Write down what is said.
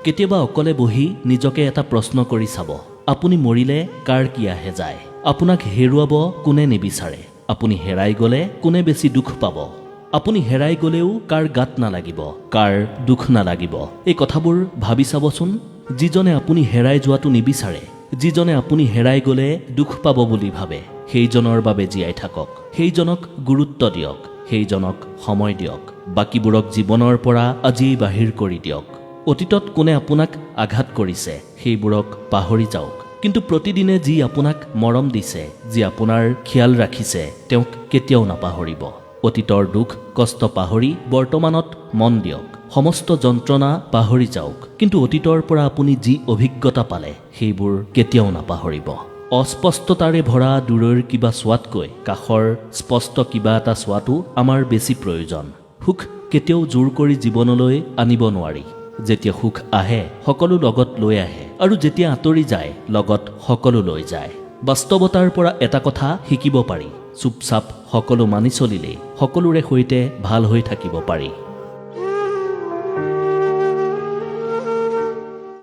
কেতিয়াবা অকলে বহি নিজকে এটা প্ৰশ্ন কৰি চাব, আপুনি মৰিলে কাৰ কি আহে যায়? আপোনাক হেৰুৱাব কোনে নিবিচাৰে? আপুনি হেৰাই গ'লে কোনে বেছি দুখ পাব? আপুনি হেৰাই গ'লেও কাৰ গাত নালাগিব, কাৰ দুখ নালাগিব? এই কথাবোৰ ভাবি চাবচোন। যিজনে আপুনি হেৰাই যোৱাটো নিবিচাৰে, যিজনে আপুনি হেৰাই গ'লে দুখ পাব বুলি ভাবে, সেইজনৰ বাবে জীয়াই থাকক, সেইজনক গুৰুত্ব দিয়ক, সেইজনক সময় দিয়ক। বাকীবোৰক জীৱনৰ পৰা আজিয়েই বাহিৰ কৰি দিয়ক। অতীতত কোনে আপোনাক আঘাত কৰিছে সেইবোৰক পাহৰি যাওক, কিন্তু প্ৰতিদিনে যি আপোনাক মৰম দিছে, যি আপোনাৰ খিয়াল ৰাখিছে, তেওঁক কেতিয়াও নাপাহৰিব। অতীতৰ দুখ কষ্ট পাহৰি বৰ্তমানত মন দিয়ক। সমস্ত যন্ত্ৰণা পাহৰি যাওক, কিন্তু অতীতৰ পৰা আপুনি যি অভিজ্ঞতা পালে সেইবোৰ কেতিয়াও নাপাহৰিব। অস্পষ্টতাৰে ভৰা দূৰৈৰ কিবা চোৱাতকৈ কাষৰ স্পষ্ট কিবা এটা চোৱাটো আমাৰ বেছি প্ৰয়োজন। সুখ কেতিয়াও জোৰ কৰি জীৱনলৈ আনিব নোৱাৰি। যেতিয়া সুখ আহে, সকলো লগত লৈ আহে, আৰু যেতিয়া আঁতৰি যায়, লগত সকলো লৈ যায়। বাস্তৱতাৰ পৰা এটা কথা শিকিব পাৰি, চুপচাপ সকলো মানি চলিলেই সকলোৰে সৈতে ভাল হৈ থাকিব পাৰি।